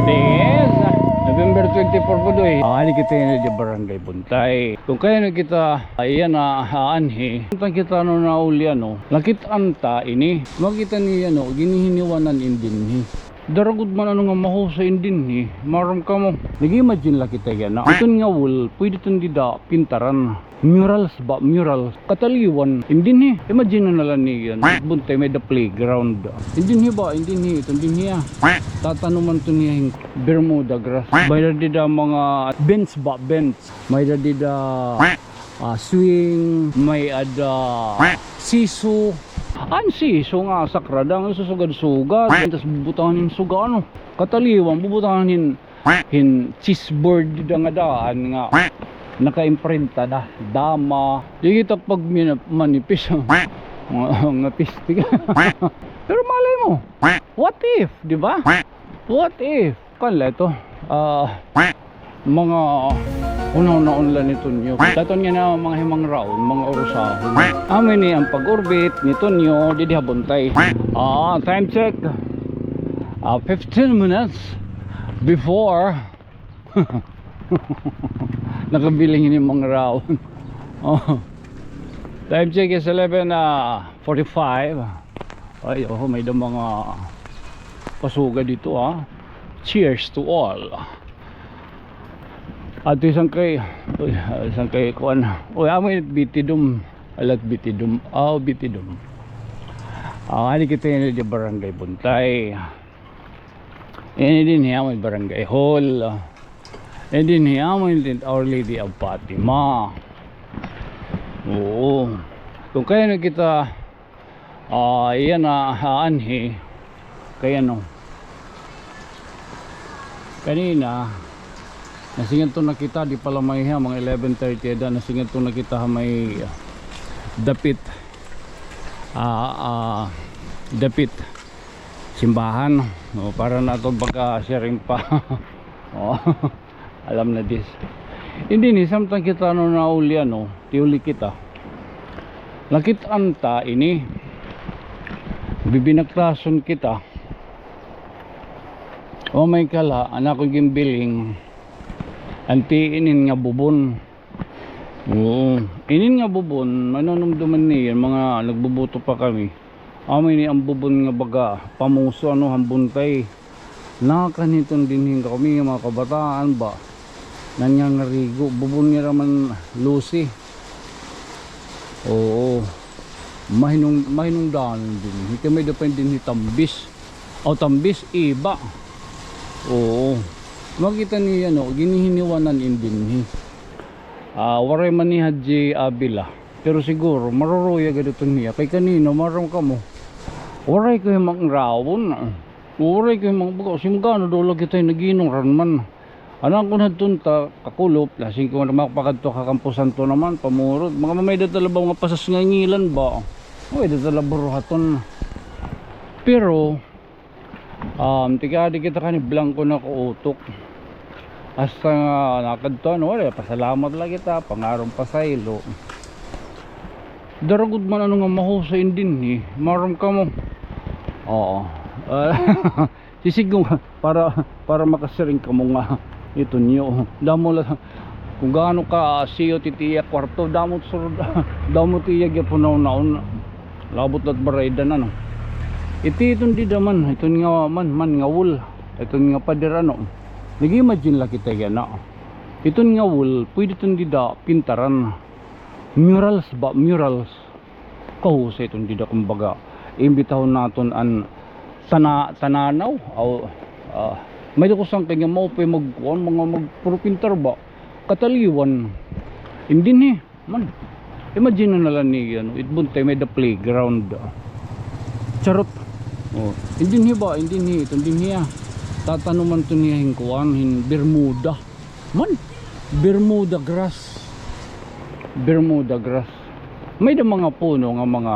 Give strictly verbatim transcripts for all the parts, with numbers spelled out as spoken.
Yes, November twenty-four po, doy. Ah, ini kita ini di Barangay Buntay. Kon kay-ano kita, ayan na, aanhi. Tanta kita, ano, nauli, ano. Nakit-an ta ini. Makita niyo, ano, ginhihiniwanan in dinhi. Dara gud man, ano, nga mahusay in dinhi. Maaram kamo. Nag-imagine la kita yana. Iton nga wall, pwede iton dida pintaran. Murals ba? Murals. Kataliwan. In dinhi. Imagine na la niyo yana. Buntay may-ada playground. In dinhi ba? In dinhi. Iton dinhi, ah. Tatanuman iton niya hin Bermuda grass. May-ada dida mga bench ba? Bench. May-ada dida, ah, swing. May-ada siso. An siso nga sakrada nga susugad-sugad. Tas bubutangan hin suga, ano. Kataliwan, bubutangan hin hin chessboard dida nga daan nga naka-imprenta na, dama. Di kita pag mina-, manipis, nga, nga piste ka. Pero malay mo, what if, di ba? What if? Kuan la ito, ah, mga hunahunahon la ni Tonyo. Daton nga na mga himangraon, mga urusahon. Amo ini an pag-orbit ni Tonyo didi ha Buntay. Ah, time check. Ah, fifteen minutes before. Nakabiling ini mangraon. Oh. Time check is eleven, ah, forty-five. Ay, oh, may-ada mga pasuga dito, ah. Cheers to all. At isang kay, uy, isang kay kuan. Uy, amo it Bitidum. Alat Bitidum. Aw, Bitidum. Ah, ini kita ini di Barangay Buntay. Ini dinhi amo it Barangay Hall. Ini dinhi amo it Our Lady of Fatima. Oo. Kon kay-ano kita, ah, yana, aanhi. Kay-ano. Kanina, nasingadto na kita, di pa la may ha, mga eleven thirty ada, nasingadto na kita ha may, ah, dapit. Ah, ah, dapit simbahan. O, para na ito baga siring pa. O, alam na dis. Ini dinhi, samtang kita, ano, nauli, ano, tiuli kita. Nakit-an ta ini. Bibinaktason kita. O, may kala, an akon ginbiling. Anti inin nga bubon. Oo. Inin nga bubon, manunumduman niyan, mga nagbubuto pa kami. Amo ini an bubon nga baga pamuso, ano, han Buntay. Nakakan hiton dinhi kami, mga kabataan ba. Nangangarigo, bubon nira man lusi. Oo. Mahinung-, mahinungdanon dinhi. Kay may-ada pa dinhi tambis. O, tambis, iba. Oo. Makita niyo, ano, ginhihiniwanan in dinhi. Ah, waray man ni Hadji Abila. Pero siguro, maruruya gad iton hiya. Kay kanina, maaram kamo. Waray ko himangraon. Waray ko himang-, baga, simgano daw la kita, nag-inuran man. An akon hadton ta, kakulop, lasing ko nga makapakadto ha kampusan to naman, pamurot. Mga may-ada ta la ba mga pasas nga ngilan ba? May-ada ta la buruhaton. Pero, Um, tika, di kita kani blanko na ko utok. Hasta nga nakadto, ano, wala, pasalamat la kita, pangaron pasaylo. Dara gud man, ano, nga mahusay in dinhi, maaram kamo. Oo. Ah, sisidngon para, para makasiring kamo nga iton niyo. Damo la, kon gaano ka siyot it iya kwarto, damo it surod, damo it iya gihap hunahunahon. Labot la it baraydan, ano. Iti iton dida man, iton nga man, man nga wall, iton nga pader, ano. Nag-imagine la kita yana. Iton nga wall, pwede iton dida pintaran. Murals ba, murals. Kahusay iton dida, kumbaga, imbitahon naton an tana-, tananaw, aw, ah, may-ada ko sangkay nga maupay magkuan, mga magpurupintar ba. Kataliwan. In dinhi man. Imagine na la niyo, ano, it Buntay may-ada playground. Charot. O, in dinhi ba, in dinhi, iton dinhi, ah. Tatanuman iton niya hin kuan, hin Bermuda. Man, Bermuda grass. Bermuda grass. May-ada mga puno nga mga,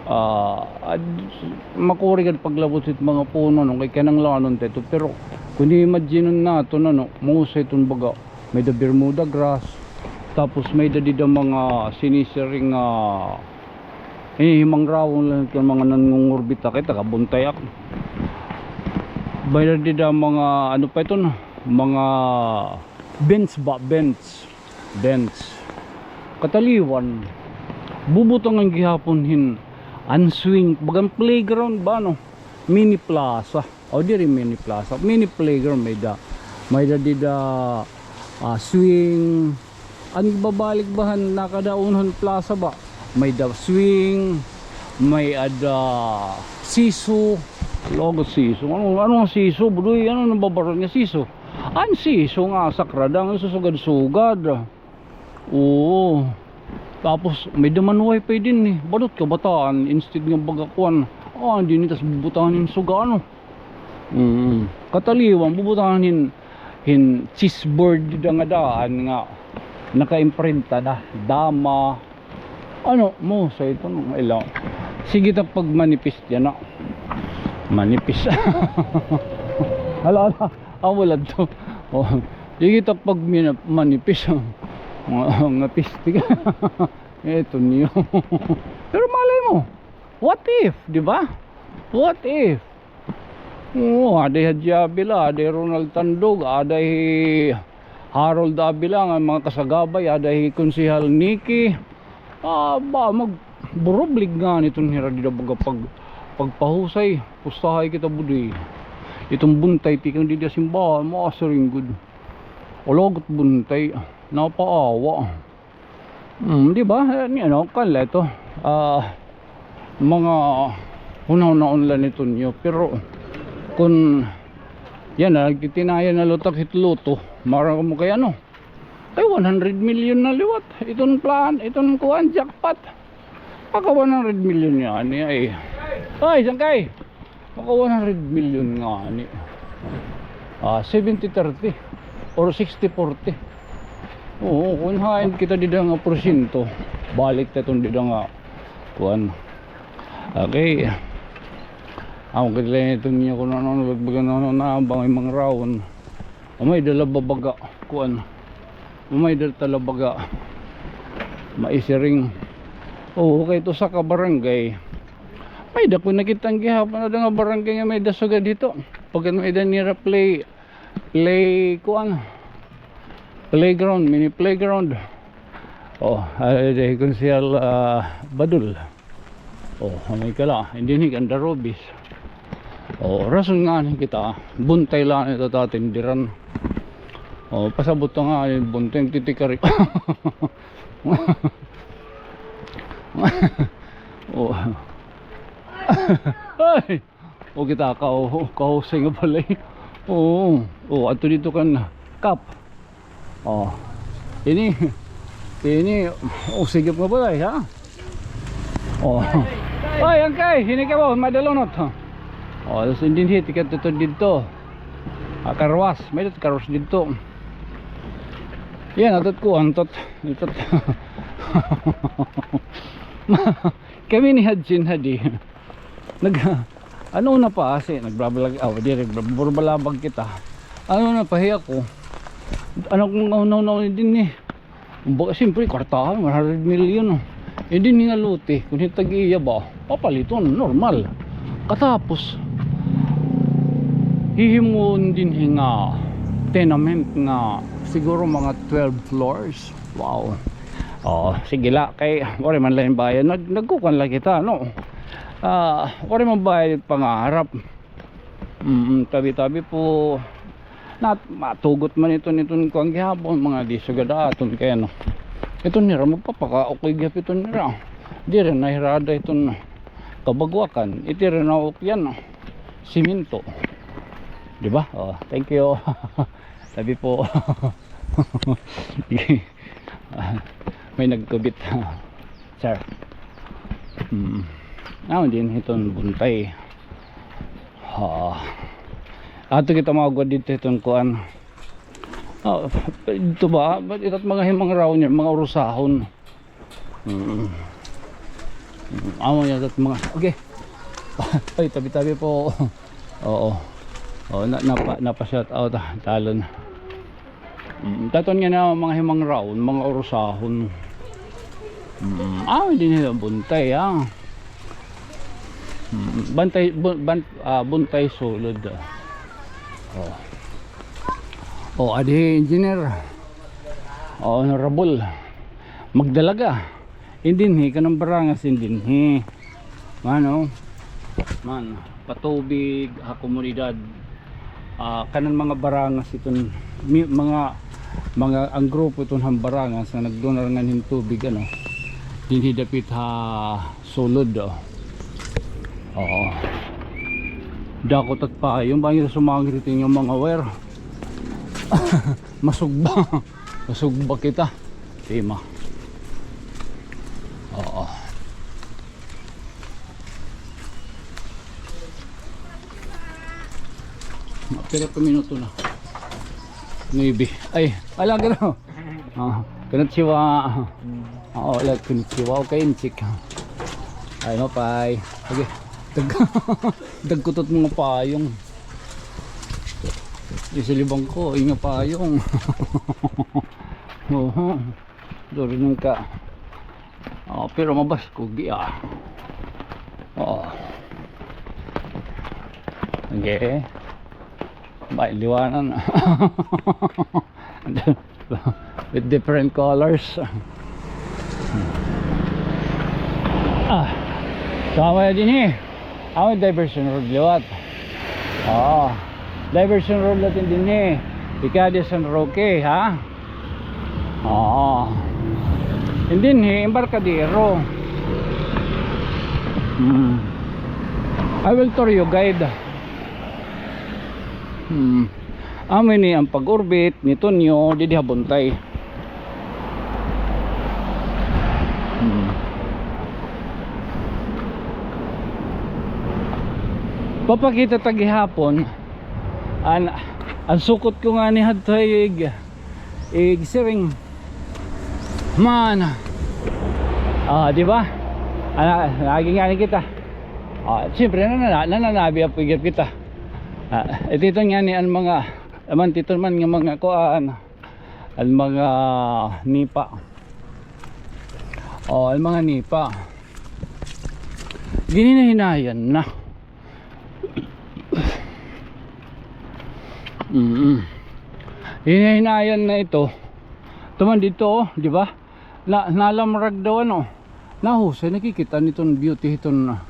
ah, ad-, makuri gad paglabot hit mga puno, no, kay kinahanglanon ta ito. Pero kon i-imagine naton, ano, mahusay iton baga. May-ada Bermuda grass. Tapos may-ada dida mga sinisiring nga, eh, himangrawon la iton mga nangungurbita kay taga-Buntay ako. May-ada dida mga, ano pa iton, mga bench ba, bench. Bench. Kataliwan, bubutangan gihapon hin an swing, bagan playground ba, no? Mini plaza. O, diri mini plaza, mini playground may-ada. May-ada dida, ah, swing. An babalik ba han nakadaon han plaza ba? May-ada swing, may-ada siso. Logo siso. Ano, ano an siso, Budoy? Ano an nababaron nga siso? An siso nga sakrada, an susugad-sugad. Oo. Tapos may-ada man wifi dinhi. Badot kabataan, instead nga baga kuan. Ah, dinhi tas bubutangan hin suga, ano. Mm. Kataliwan, bubutangan hin, hin chessboard dida nga daan nga nakaimprenta na. Dama. Ano, mahusay iton, ilaw. Sige ta pagmanipis yana. Manipis. Hala, hala. Ah, wala to. Oh, sige ta pagmina-, manipis. Mga, mga piste ka. Ito niyo. Pero malay mo. What if, di ba? What if? Oo, aday Hadji Avila, aday Ronald Tandog, aday Harold Avila, nga mga kasagabay, aday Konsehal Nicky. Ah, ba, magburublig ngani iton hira dida baga pag-, pagpahusay, pustahay kita, Budoy. Iton buntay, tikang dida simbahan, maasiring gud. Ulagot buntay, napaawa. Hmm, di ba? Eh, ni ano, kuan la ito. Ah, mga hunahunaon la niton niyo. Pero, kun, yana, nagtitinayan na lutak hit lotto. Maaram kamo kay ano? Kay one hundred million na liwat. Iton plan, iton kuan, jackpot. Maka one hundred million ngani, ay. Ay, sangkay. Maka one hundred million ngani. Ah, seventy thirty or sixty forty. Oo, kun hain kita dida nga porsyento, balik ta iton dida nga kuan. Okay. Ako kita la iton niya kun ano, ano, ano, ano, ano, bangay mga raon. Umay dala babaga, kuan. Umay dala talabaga. Maisiring. Oo, kay ito sa ka barangay. May-ada ko nakita gihapon na nga barangay nga may-ada sugad hito. Pagka may-ada nira play, play, kuan. Playground, mini playground. Oh, ay, dahil Konsehal, ah, Badul. Oh, may kala, hindi ni Ganda Robis. Oh, rason ngani kita, buntay la ito tatindiran. Oh, pasabot ta ngani, buntay ang titikari. Oh. Ay! O kita, kaho-, kahusay nga balay. Oo. O, adto didto kan Kap. O. Ini, ini, o, sigop nga balay, ha? O. Ay, angkay, hini ka ba? May dalunot, ha? O, tapos dinhi, tikadto didto. Ah, karwas. May didto karwas didto. Yan, atot ko, antot. Itot. Kami ni Hadjin Hadi. Nag-, ano na pa, asi, nagbabalag, ah, diri, burbalabag kita. Ano na pa, hiya ko. Ano kung naunaw na din eh. Ba, siyempre, kwartahan, one hundred million, oh. Eh, din nga lote, kung hitag iya ba, papaliton, normal. Katapos, hihimuon dinhi nga tenement nga siguro mga twelve floors. Wow. Oh, sige la, kay, wala man lang bayad. Nag-, nagkukuan lang kita, no? Ah, wala man bayad pangarap. Mm, tabi-tabi po. Nat-, matugot man iton, iton kuan gihapon, mga di sugad aton kay ano. Iton nira, magpapakaokoy gihap iton nira. Diri na hirada iton kabagwakan. Iti rin na ukyan, siminto. Di ba? Oh, thank you. Tabi po. May nagkubit. Sir. Hmm. Ah, din hiton buntay. Ha. Ato kita mga gwa dito hiton kuan. Ah, ito ba? Ba't ito't mga himang raw niya, mga urusahon? Mm. Mm, amo niya ito't mga, okay. Ay, tabi-tabi po. Oo. Oh, na, napa, napa shout out, ah, talon. Mm, taton nga na mga himang raon, mga urusahon. Mm, ah, hindi nila buntay, ah. Mm, bantay, bun-, ban-, ah, buntay sulod, ah. Oh. Oh, adi engineer. Oh, honorable. Magdalaga. Indinhi, kanan Barangas indinhi. Mano? Man, patubig ha komunidad. Ah, kanan mga Barangas iton, mi-, mga, mga, an grupo iton han Barangas nga nagdonar ngan hin tubig, ano, dinhi dapit ha sulod, oh. Oo. Dako it at payong, bangin sumangit it inyo mga wire. Masugba. Masugba kita. Tima. Oo. Pila pa minuto na? Nuebe. Ay, ala, gano'n. Ah, konnichiwa. Oo, ala, konnichiwa. Okay, inchik. Ay, mapay. Okay. Dag-, dagko it at mga payong. Isilibang ko, inyo payong. Oo. Doon ka. Oh, pero mabaskog, ah. Oo. Okay. May liwanan. With different colors. Ah. Sama dinhi. Amo it diversion road liwat. Oo. Diversion road natin dinhi. Ika di San Roque, ha? Oo. And then, eh, embarcadero. Hmm. I will tour you guide. Hmm. Amo ini an pag-orbit ni Tonyo didi ha Buntay. Hmm. Papakita ta gihapon an, an sukot ko ngani hadto ig, ig siring man. Ah, di ba? Ana, lagi ngani kita. Ah, siyempre, nanana-, nananabi ang pigil kita. Ah, ito, ito ngani an mga, aman, tito man nga mga kuan, an mga nipa. Oh, an mga nipa. Ginhinahinayan na. Mm. Hinahinayan na ito. Tuman dito, oh, di ba? Na, nalamrag daw, ano. Nahusay, nakikita niton beauty hiton, ah,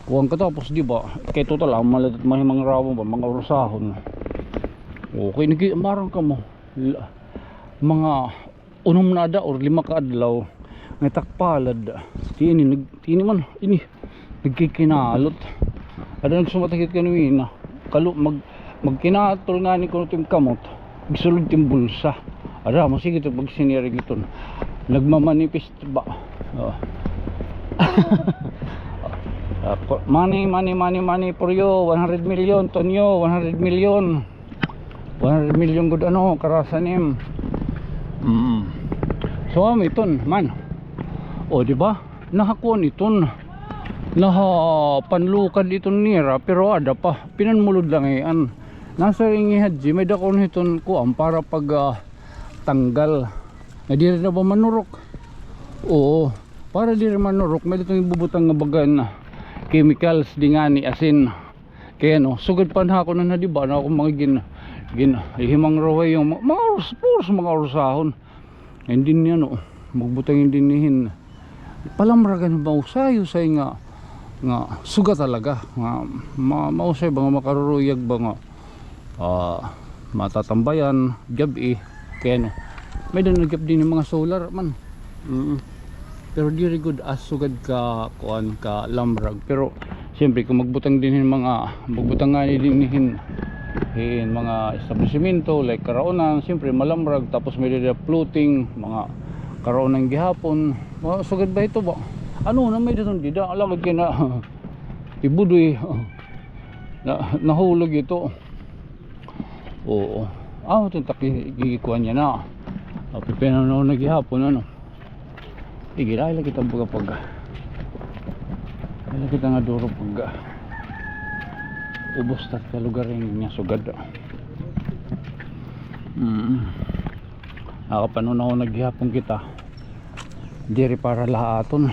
kuwan ka tapos, di ba? Kay total, ang malat-, may mga rawa ba, mga urusahon. Okay, nag-, marang ka mo. La-, mga unom na ada or lima ka adlaw nga takpalad. Ti ini nag-, ti ini man, ini nagkikinalot. Ada nagsumatakit kanina. Kalu-, mag-, magkinatol ngani kuno tim kamot. Igsulod tim bulsa. Ada, masigi to pag sinirigiton. Nagmamanifest ba? Oh. Ako, money, money, money, money for you. One hundred million, Tonyo, one hundred million. One hundred million gud ano, karasa nim. Mm. So, amo iton, man. O, di ba? Nahakuan iton. Naha panlukad iton nira, pero ada pa. Pinanmulod lang iyan. Nasiring hi Hadji, may dakon hiton kuan para pag, ah, tanggal. Nga diri na ba manurok? Oo. Para diri manurok, may iton ibubutang nga baga nga chemicals, di ngani asin. Kay ano, sugad pa na ako na, na, di ba, na ako mga gin-, gin-, hihimang ruway yung mga, mga urs-, puros mga ursahon. And then, ano, magbutang yung dinhi hin palamragan, mausay-usay nga, nga suga talaga, nga ma-, mausay ba nga makaruruyag ba nga, ah, matatambayan, gab-i, kay ano, may-ada na gab dinhi mga solar man. Mm. Pero diri gud as sugad ka, kuan, ka lamrag. Pero, siyempre, kung magbutang dinhi hin mga, magbutang ngani dinhi hin, hin mga establisimento, like Karaonan, siyempre, malamrag. Tapos may dida floating, mga Karaonan gihapon. Mga sugad ba ito ba? Ano na may dito dida? Alagad kay na, ibudoy. Na, nahulog ito. Oo. Ah, ito taki, gigikuan niya na. Ah, pipinanaw na gihapon, ano. Sige, lahi la kita baga pag, lahi la kita nga duro pag, ubos ta ka lugar nga sugad. Mm. Nakapanhunaw na gihapon kita. Diri para la ha aton.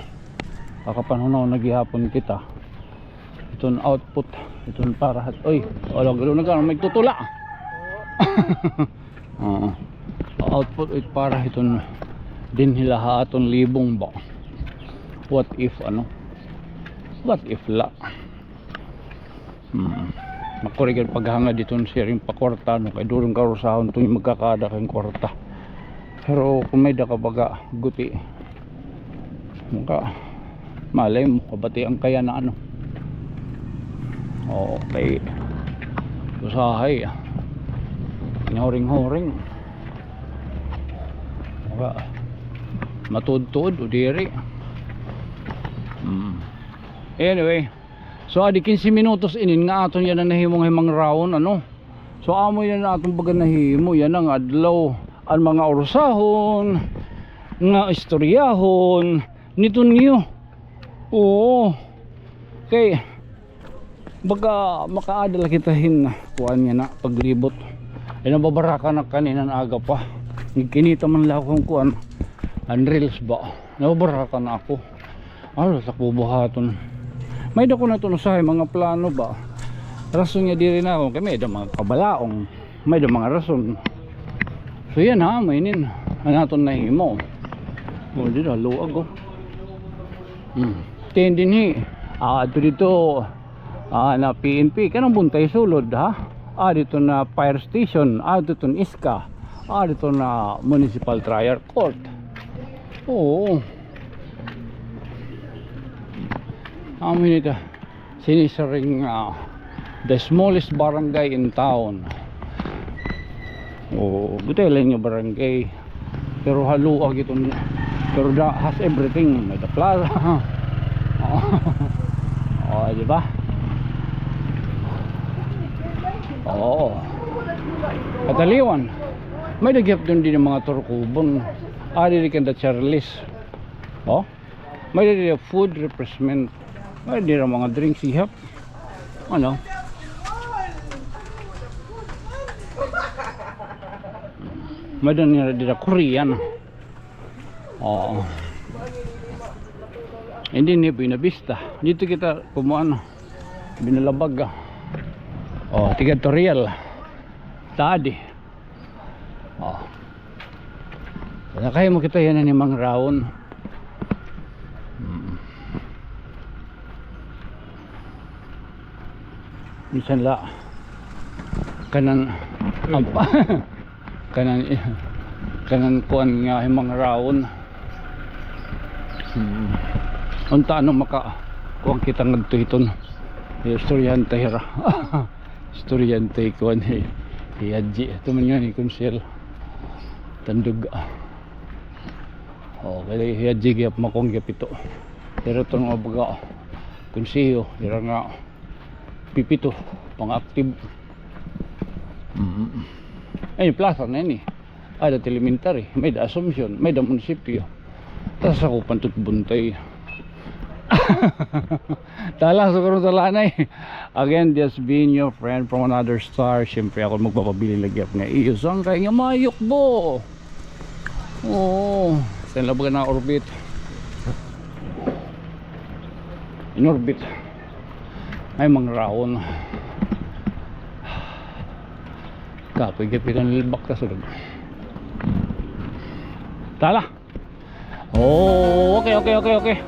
Nakapanhunaw na gihapon kita. Iton output, iton para hat-, oy, wala gud na ka, may tutula. Oo. Output it para hiton dinhi la ha aton libong ba. What if, ano? What if la? Hmm. Makurigan paghangad diton siring pakwarta, no, kay duro nga karusahon iton magkakada kay kwarta. Pero kon may-ada ka baga guti, maka, malay mo, kabatian ka yana, ano. Okay. Usahay, ah. Huring-huring. Maka, matudtod o diri. Hmm. Anyway, so, adi kinse minutos inin nga aton yana nahimo nga himangraon, ano? So, amo yana aton baga nahimo yana nga adlaw, an mga ursahon, nga istoryahon niton niyo. Oo. Kay, baga makaada la kita hin kuan yana paglibot. Ay, nababaraka na kanina nga aga pa. Nagkinita man la ako hin kuan, an reels ba. Nababaraka na ako. Aro sa ko buhaton. May-ada ko na iton usahay mga plano ba. Rason nga diri na ako, kay may-ada mga kabalaong, may-ada mga rason. So yana, amo inin an aton nahimo. O, dida, luag, o. Hmm. Tin dinhi. Ah, adto didto. Ah, na P N P, kanang buntay sulod, ha? Ah, didto na fire station, ah, didto na iska, ah, didto na municipal trial court. Oo. Amo ini ta. Sinisiring, ah, the smallest barangay in town. Oo, buti la ini nga barangay. Pero haluag iton, pero da has everything. May-ada plaza. Oo. Oo, di ba? Oo. Kataliwan. May-ada gihap didto mga turkubon. Ah, diri kanda Charles. Oh? May-ada dida food, refreshment. May-ada dida mga drinks, ihap. Ano? May-ada nira dida Korean. Oo. Hindi ni Buena Vista. Didto kita kumuan. Binalabag, ah. Oh, tiga tutorial. Tadi. Oh. Nakahimo kita yana hin mangraon. Hmm. Minsan la kanan, ampa, kanan, kanan kuan nga himangraon. Hmm. Unta ano maka kuan kita ngadto hiton. Istoryahan ta hira. Estudyante ko ani, hi Hadji. Ito man nga ni Kunsel. Tandog. O, kay hi Hadji gihap makong gihap ito. Pero ito nga baga, konseho, ira nga pipito, pang-active. Mm. Ay, plaza na ini. Ada elementary, may-ada Assumption, may-ada munisipyo. Tas ako pantot buntay. Tala, siguro tala na eh. Again, just being your friend from another star. Siyempre, ako magpapabilin lagi ako nga iyo. Saan kayo nga mayok, bo? Oo. Saan lang ba na orbit? In orbit. Ay, mangraon. Kapoy, kapoy kan lilbak ka sulod. Tala. Oh, okay, okay, okay, okay.